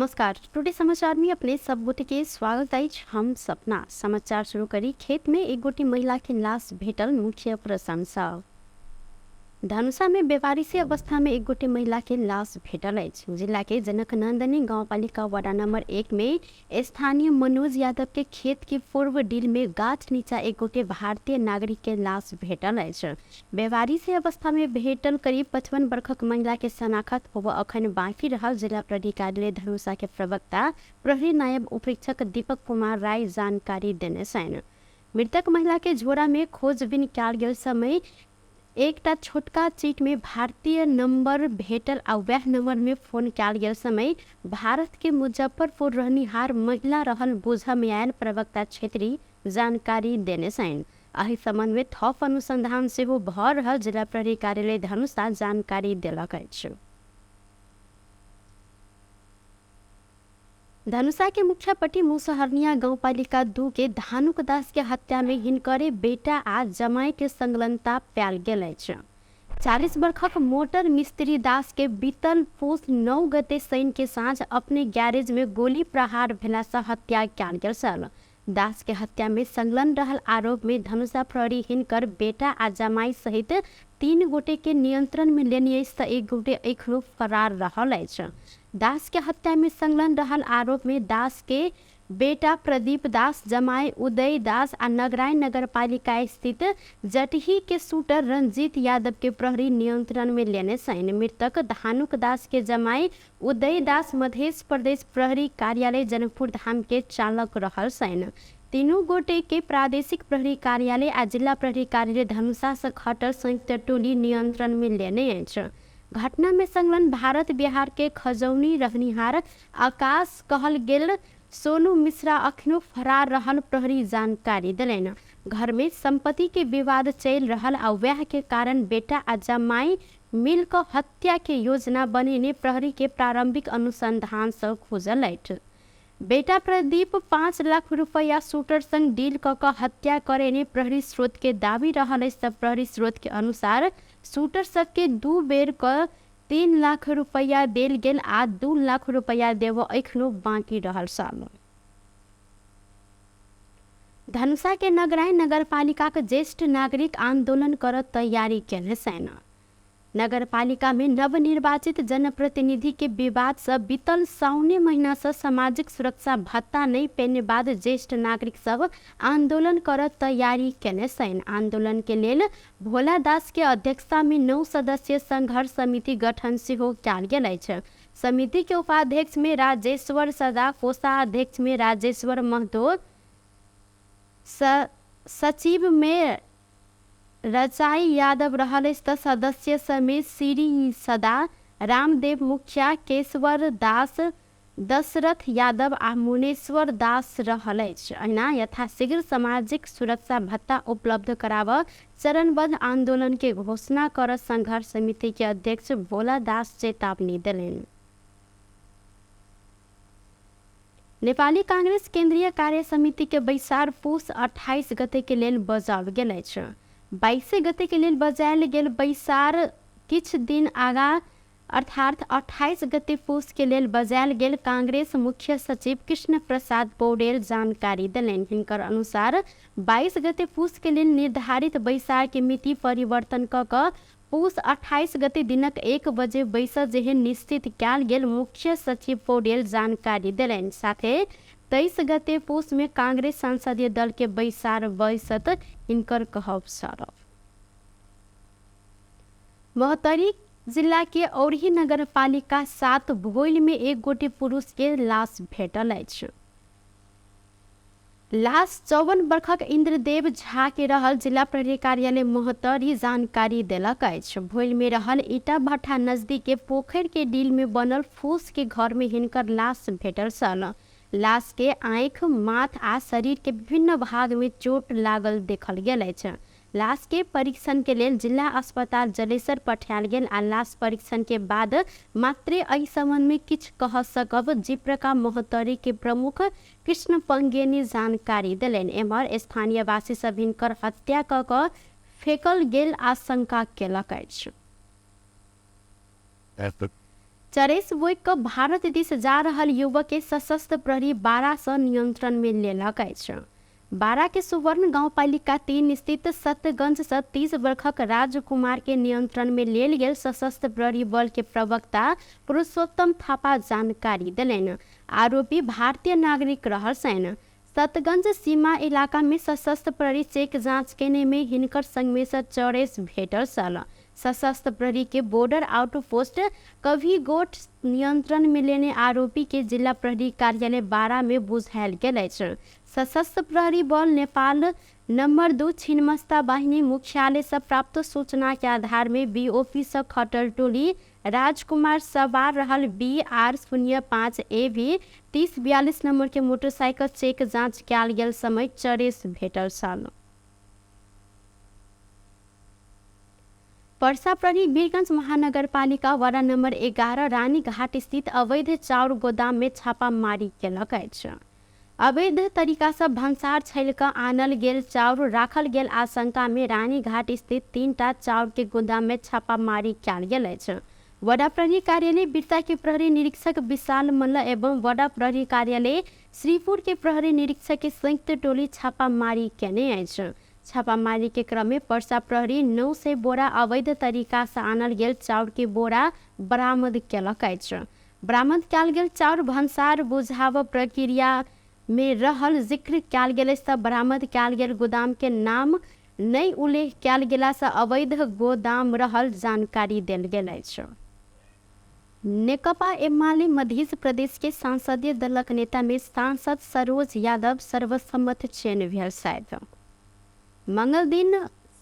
नमस्कार, टुडे समाचार में अपने सब गोटे के स्वागत अछि। हम सपना समाचार शुरू करी। खेत में एक गोटे महिला के लाश भेटल मुख्य प्रशंसा। धनुषा में बेवारिसी अवस्था में एक गोटे महिला के लाश भेटल अछि। जिला के जनकनंदनी गाउँपालिका वार्ड नंबर 1 में स्थानीय मनोज यादव के खेत के पूर्व डील में गाछ नीचा एक गोटे भारतीय नागरिक के लाश भेटल अछि। बेवारिसी अवस्था में भेटल करीब 55 वर्षक महिला के शनाखत होब अखन बाँकी रहल जिला प्रहरी कार्यालय धनुषा के प्रवक्ता प्रहरी नायब उपरीक्षक दीपक कुमार राय जानकारी देने छनि। मृतक महिला के झोरा में खोजबीन कयल गेल समय एकटा छोटका चिट में भारतीय नंबर भेटल आ वएह नंबर में फोन कयल गेल समय भारत के मुजफ्फरपुर रहनिहार महिला रहल बुझऽ में आयल प्रवक्ता क्षेत्री जानकारी देने छनि। एहि संबंध में थप अनुसंधान सेहो भऽ रहल जिला प्रहरी कार्यालय धनुषा जानकारी देलक अछि। धनुषा के मुखियापट्टी मुसहरनिया गाउँपालिका 2 के धानुक दास के हत्या में हिनकरे बेटा आ जमाई के संलग्नता पायल गेल अछि। 40 वर्षक मोटर मिस्त्री दास के बीतल पुस 9 गते शनि के साँझ अपने गैरेज में गोली प्रहार भेला से हत्या कयल गेल छल। दास के हत्या में संलग्न रहल आरोप में धनुषा प्रहरी हिनकर बेटा आ जमाई सहित 3 गोटे के नियंत्रण में लेने अछि तऽ 1 गोटे एखनो फरार रहल अछि। दास के हत्या में संलग्न रहल आरोप में दास के बेटा प्रदीप दास, जमाई उदय दास आ नगराई नगरपालिका स्थित जटही के शूटर रंजीत यादव के प्रहरी नियंत्रण में लेने छनि। मृतक धानुक दास के जमाई उदय दास मध्य प्रदेश प्रहरी कार्यालय जनकपुर धाम के चालक रहल छनि। तीनू गोटे के प्रादेशिक प्रहरी कार्यालय आ जिला प्रहरी कार्यालय धनुषा से खटल संयुक्त टोली नियंत्रण में लेने अछि। घटना में संलग्न भारत बिहार के खजौनी रहनिहार आकाश कहल गेल सोनू मिश्रा अखनो फरार रहल प्रहरी जानकारी देलनि। घर में संपत्ति के विवाद चलि रहल आ वएह के कारण बेटा आ जमाई मिल कऽ हत्या के योजना बनेने प्रहरी के प्रारंभिक अनुसंधान से खुजल अछि। बेटा प्रदीप 5 लाख रुपया शूटर संग डील कऽ कऽ हत्या करेने प्रहरी स्रोत के दावी रहल अछि। तऽ प्रहरी स्रोत के अनुसार शूटर सबके 2 बेर कऽ 3 लाख रुपया देल गेल आ 2 लाख रुपया देबऽ एखनो बाँकी रहल छल। धनुषा के नगराई नगरपालिकाक ज्येष्ठ नागरिक आंदोलन करऽ तैयारी केने छनि। नगरपालिका में नवनिर्वाचित जनप्रतिनिधि के विवाद से बीतल साउने महीना से सामाजिक सुरक्षा भत्ता नहीं पेने बाद ज्येष्ठ नागरिक सब आंदोलन कर तैयारी केने छनि। आंदोलन के लेल भोला दास के अध्यक्षता में 9 सदस्यीय संघर्ष समिति गठन सेहो कयल गेल अछि। समिति के उपाध्यक्ष में राजेश्वर सदा, कोषाध्यक्ष में राजेश्वर महतो, सचिव में रचाई यादव रहल अछि तऽ सदस्य समेत श्री सदा, रामदेव मुखिया, केशवर दास, दशरथ यादव आ मुनेश्वर दास रहल अछि। अहिना यथाशीघ्र सामाजिक सुरक्षा भत्ता उपलब्ध कराबऽ चरणबद्ध आंदोलन के घोषणा कर संघर्ष समिति के अध्यक्ष भोला दास चेतावनी देलनि। नेपाली कांग्रेस केंद्रीय कार्य समिति के बैसार पुस 28 गते के लेल बजाओल गेल अछि। 22 गते के लेल बजायल गेल बैसार किछु दिन आगा अर्थात 28 गते पुस के लेल बजायल गेल कांग्रेस मुख्य सचिव कृष्ण प्रसाद पौडेल जानकारी देलनि। हिनकर अनुसार 22 गते पुस के लेल निर्धारित बैसार के मिति परिवर्तन कऽ कऽ पुस 28 गते दिनक 1 बजे बैसऽ जेहन निश्चित कयल गेल मुख्य सचिव पौडेल जानकारी देलनि। साथे 23 गते पुस में कांग्रेस संसदीय दल के बैसार बैसत हिनकर कहब छल। महोत्तरी जिला के औरही नगरपालिका 7 भोइल में एक गोटे पुरुष के लाश भेटल अछि। लाश 54 वर्षक इंद्रदेव झा के रहल जिला प्रहरी कार्यालय महोत्तरी जानकारी देलक अछि। भोइल में रहल ईटा भट्ठा नजदीक के पोखरि के डील में बनल फूस के घर में हिनकर लाश भेटल छल। लाश के आँखि, माथ आ शरीर के विभिन्न भाग में चोट लागल देखल गेल अछि। लाश के परीक्षण के लेल जिला अस्पताल जलेसर पठायल गेल आ लाश परीक्षण के बाद मात्रे एहि संबंध में किछु कह सकब जिप्रका महोत्तरी के प्रमुख कृष्ण पंगेनी जानकारी देलनि। एम्हर स्थानीयवासी सब हिनकर हत्या कऽ कऽ फेकल गेल आशंका केलक अछि। चरेस बोइक कऽ भारत दिस जा रहल युवक के सशस्त्र प्रहरी 12 सँ नियंत्रण में लेलक अछि। बारा के सुवर्ण गाउँपालिका 3 स्थित सतगंज सँ 30 वर्षक राजकुमार के नियंत्रण में लेल गेल सशस्त्र प्रहरी बल के प्रवक्ता पुरुषोत्तम थापा जानकारी देलनि। आरोपी भारतीय नागरिक रहल छनि। सतगंज सीमा इलाका में सशस्त्र प्रहरी चेक जाँच केने में हिनकर संग में से चरेस भेटल छल। सशस्त्र प्रहरी के बॉर्डर आउटपोस्ट कभी गोठ नियंत्रण में लेने आरोपी के जिला प्रहरी कार्यालय 12 में बुझायल गेल अछि। सशस्त्र प्रहरी बल नेपाल नंबर 2 छिन्नमस्ता वाहिनी मुख्यालय से प्राप्त सूचना के आधार में बीओपी से खटल टोली राजकुमार सवार रहल BR 05 AV 3042 number के मोटरसाइकिल चेक जाँच कयल गेल समय चरेस भेटल छल। पर्सा प्रहरी वीरगंज महानगरपालिका वडा नम्बर 11 रानीघाट स्थित अवैध चाउर गोदाम में छापामारी केलक अछि। अवैध तरीका से भन्सार छैल कऽ आनल गेल चाउर राखल गेल आशंका में रानीघाट स्थित 3टा चाउर के गोदाम में छापामारी कयल गेल अछि। वडा प्रहरी कार्यालय बिरता के प्रहरी निरीक्षक विशाल मल्ल एवं वडा प्रहरी कार्यालय श्रीपुर के प्रहरी निरीक्षक के संयुक्त टोली छापामारी केने अछि। छापामारी के क्रम में पर्सा प्रहरी 900 बोरा अवैध तरीका से आनल गेल चाउर के बोरा बरामद केलक अछि। बरामद कयल गेल चाउर भन्सार बुझाव प्रक्रिया में रहल जिक्र कयल गेल अछि त बरामद कयल गेल गोदाम के नाम नहि उल्लेख कयल गेला से अवैध गोदाम रहल जानकारी देल गेल अछि। नेकपा एमाले मध्य प्रदेश के संसदीय दलक नेता में सांसद सरोज यादव सर्वसम्मत चयन भेल छथि। मंगल दिन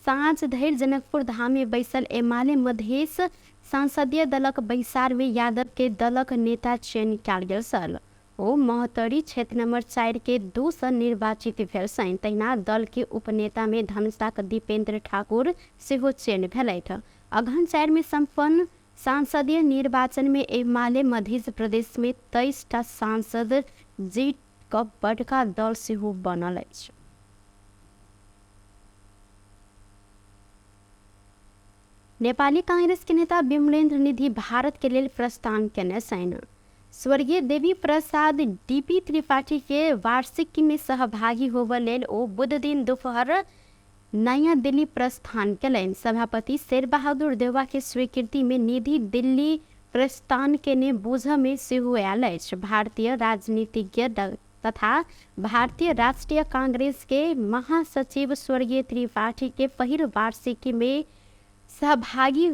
साँझ धरि जनकपुर धाम में बैसल एमाले मधेश संसदीय दलक बैसार में यादव के दलक नेता चयन कयल गेल छल। ओ महोत्तरी क्षेत्र नंबर 4 के 2 सँ निर्वाचित भेल छनि। तहिना दल के उपनेता में धनुषाक दीपेंद्र ठाकुर सेहो चयन भेलथि। अगहन 4 में सम्पन्न सांसदीय निर्वाचन में एमाले मध्य प्रदेश में 23टा सांसद जीत कऽ बड़का दल सेहो बनल अछि। नेपाली कांग्रेस के नेता विमलेन्द्र निधि भारत के लेल प्रस्थान केने छनि। स्वर्गीय देवी प्रसाद डीपी त्रिपाठी के वार्षिकी में सहभागी होबय लेल ओ बुध दिन दोपहर नयाँ दिल्ली प्रस्थान केलनि। सभापति शेरबहादुर देउवा के स्वीकृति में निधि दिल्ली प्रस्थान केने बुझ में सेहो आयल अछि। भारतीय राजनीतिज्ञ तथा भारतीय राष्ट्रीय कांग्रेस के महासचिव स्वर्गीय त्रिपाठी के पहिल वार्षिकी में सहभागी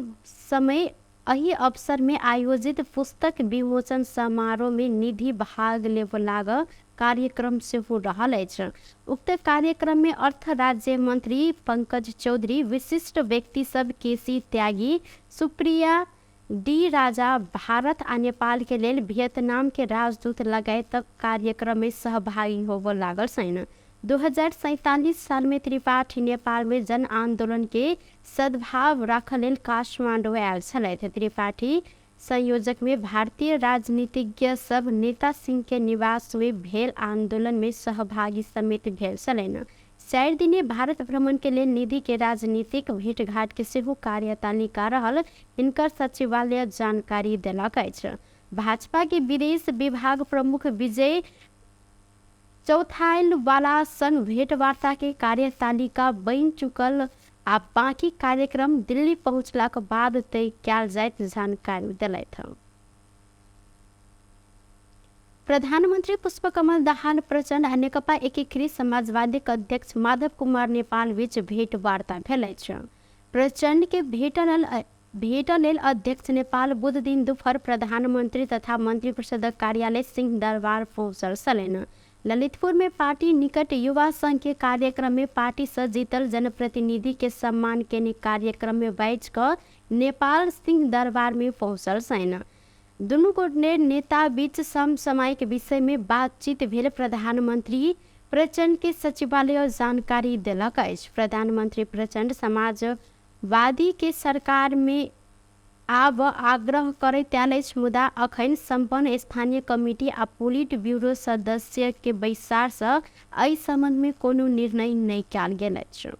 समय एहि अवसर में आयोजित पुस्तक विमोचन समारोह में निधि भाग लेबऽ लाग कार्यक्रम सेहो रहल अछि। उक्त कार्यक्रम में अर्थ राज्य मंत्री पंकज चौधरी, विशिष्ट व्यक्ति सब केसी त्यागी, सुप्रिया डी राजा, भारत आ नेपाल के लेल वियतनाम के राजदूत लगायतक कार्यक्रम में सहभागी होबऽ लागल छनि। 2047 साल में त्रिपाठी नेपाल में जन आंदोलन के सद्भाव राखऽ लेल काठमाडौँ आयल छलथि। त्रिपाठी संयोजक में भारतीय राजनीतिज्ञ सब नेता सिंह के निवास में भेल आंदोलन में सहभागी समेत भेल छलनि। 4 दिने भारत भ्रमण के लेल निधि के राजनीतिक भेटघाट के सेहो कार्यतालिका रहल हिनकर सचिवालय जानकारी देलक अछि। भाजपा के विदेश विभाग प्रमुख विजय चौथाइलवाला संग भेंटवार्ता के कार्यतालिका बनि चुकल आ बाकी कार्यक्रम दिल्ली पहुँचलाक बाद तय कयल जाइत जानकारी देलथि। प्रधानमन्त्री पुष्पकमल दाहाल प्रचण्ड आ नेकपा एकीकृत समाजवादीक अध्यक्ष माधव कुमार नेपाल बीच भेंटवार्ता भेल अछि। प्रचण्ड के भेट लेल अध्यक्ष नेपाल बुध दिन दुपहर प्रधानमन्त्री तथा मन्त्रिपरिषदक कार्यालय सिंहदरबार पहुँचल छलनि। ललितपुर में पार्टी निकट युवा संघ के कार्यक्रम में पार्टी से जीतल जनप्रतिनिधि के सम्मान केने कार्यक्रम में बैठ कऽ नेपाल सिंहदरबार में पहुँचल छनि। दुनू गोटे नेता बीच समसामयिक विषय में बातचीत भेल प्रधानमन्त्री प्रचण्ड के सचिवालय जानकारी देलक अछि। प्रधानमन्त्री प्रचण्ड समाजवादी के सरकार में आब आग्रह करैत आयल अछि, मुदा अखन सम्पन्न स्थानीय कमिटी आ पोलिट ब्यूरो सदस्य के बैसार सँ एहि सम्बन्ध में कोनो निर्णय नहि कयल गेल अछि।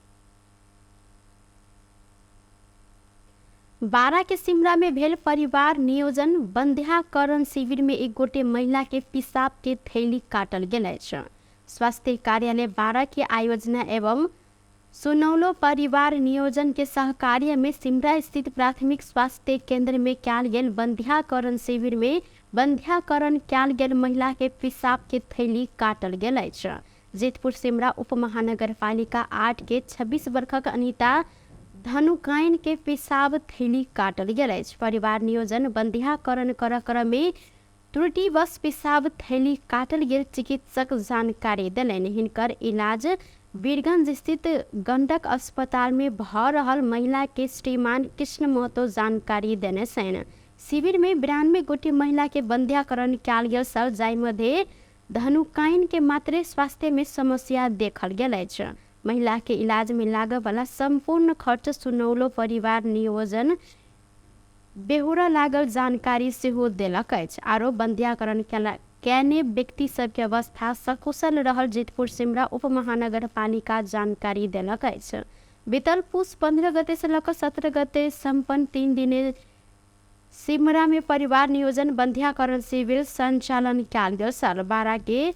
बारा के सिमरा में भेल परिवार नियोजन बंध्याकरण शिविर में एक गोटे महिला के पिसाब के थैली काटल गेल अछि। स्वास्थ्य कार्यालय बारा के आयोजना एवं सुनौलो परिवार नियोजन के सहकार्य में सिमरा स्थित प्राथमिक स्वास्थ्य केंद्र में कयल गेल बंध्याकरण शिविर में बंध्याकरण कयल गेल महिला के पिसाब के थैली काटल गेल अछि। जेतपुर सिमरा उप महानगरपालिका 8 के 26 वर्षक अनिता धनुकाइन के पिसाब थैली काटल गेल अछि। परिवार नियोजन बंध्याकरण कर क्रम में त्रुटिवश पिसाब थैली काटल गेल चिकित्सक जानकारी देलनि। हिनकर इलाज वीरगंज स्थित गंडक अस्पताल में भऽ रहल महिला के श्रीमान कृष्ण महतो जानकारी देने छनि। शिविर में 92 गोटे महिला के बंध्याकरण कयल गेल छल, जाहि मध्ये धनुकाइन के मात्रे स्वास्थ्य में समस्या देखल गेल अछि। महिला के इलाज में लागऽ वाला सम्पूर्ण खर्च सुनौलो परिवार नियोजन बेहोरा लागल जानकारी सेहो देलक अछि। आरो बंध्याकरण कयने व्यक्ति सबके अवस्था सकुशल रहल जितपुर सिमरा उप महानगरपालिका जानकारी देलक अछि। बीतल पुस 15 गते से लऽ कऽ 17 गते सम्पन्न 3 दिने सिमरा में परिवार नियोजन बंध्याकरण शिविर संचालन कयल गेल छल। बारा के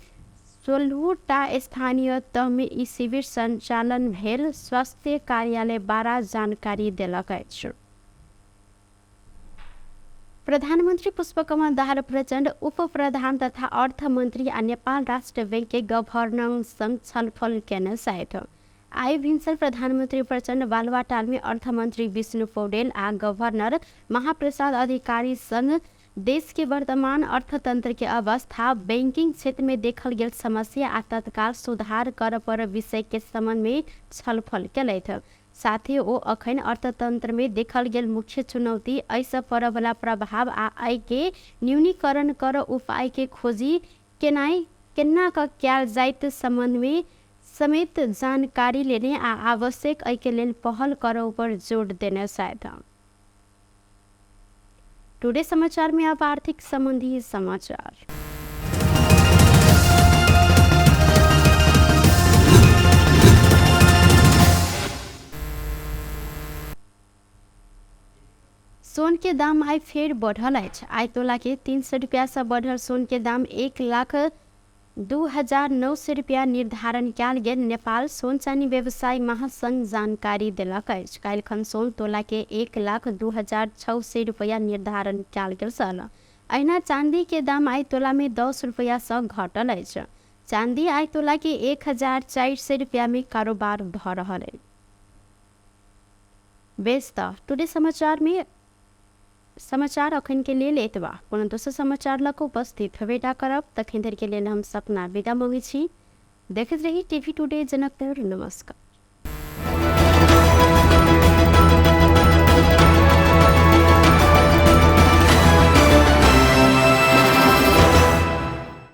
16टा स्थानीय तह में ई शिविर संचालन भेल स्वास्थ्य कार्यालय बारा जानकारी देलक अछि। प्रधानमन्त्री पुष्पकमल दाहाल प्रचण्ड उप प्रधान तथा अर्थमन्त्री आ नेपाल राष्ट्र बैंक के गभर्नर संग छलफल केने छथि। आइ भिन्सर प्रधानमन्त्री प्रचण्ड बालुवाटारमे अर्थमन्त्री विष्णु पौडेल आ गभर्नर महाप्रसाद अधिकारी संग देश के वर्तमान अर्थतंत्र के अवस्था, बैंकिंग क्षेत्र में देखल गेल समस्या आ तत्काल सुधार कर पर विषय के संबंध में छलफल केलथि। साथ ही ओ अखन अर्थतंत्र में देखल गेल मुख्य चुनौती, एहिसँ पड़यवला प्रभाव आ एहि के न्यूनीकरण कर उपाय के खोजी केनाइ केना कऽ कयल जाइत संबंध में समेत जानकारी लेने आ आवश्यक एहि के लेल पहल करऽ पर जोर देने छथि। टुडे समाचार में अब आर्थिक संबंधी समाचार। सोन के दाम आइ फेर बढ़ल अछि। आइ तोला के 300 रुपया से बढ़ल सोन के दाम 1,02,900 रुपया निर्धारण कयल गेल नेपाल सोन चानी व्यवसायी महासंघ जानकारी देलक अछि। काल्हिखन सोन तोला के 1,02,600 रुपया निर्धारण कयल गेल छल। अहिना चांदी के दाम आइ तोला में 10 रुपया से घटल अछि। चांदी आइ तोला के 1,400 रुपया में कारोबार भऽ रहल अछि। बेस तऽ टुडे समाचार में समाचार अखन के लेल एतबा। कोनो दोसर समाचार लऽ कऽ उपस्थित हेबेटा करब। तखन धरि के लेल हम सपना विदा मङ्गै छी। देखैत रही टीवी टुडे जनकपुर। नमस्कार।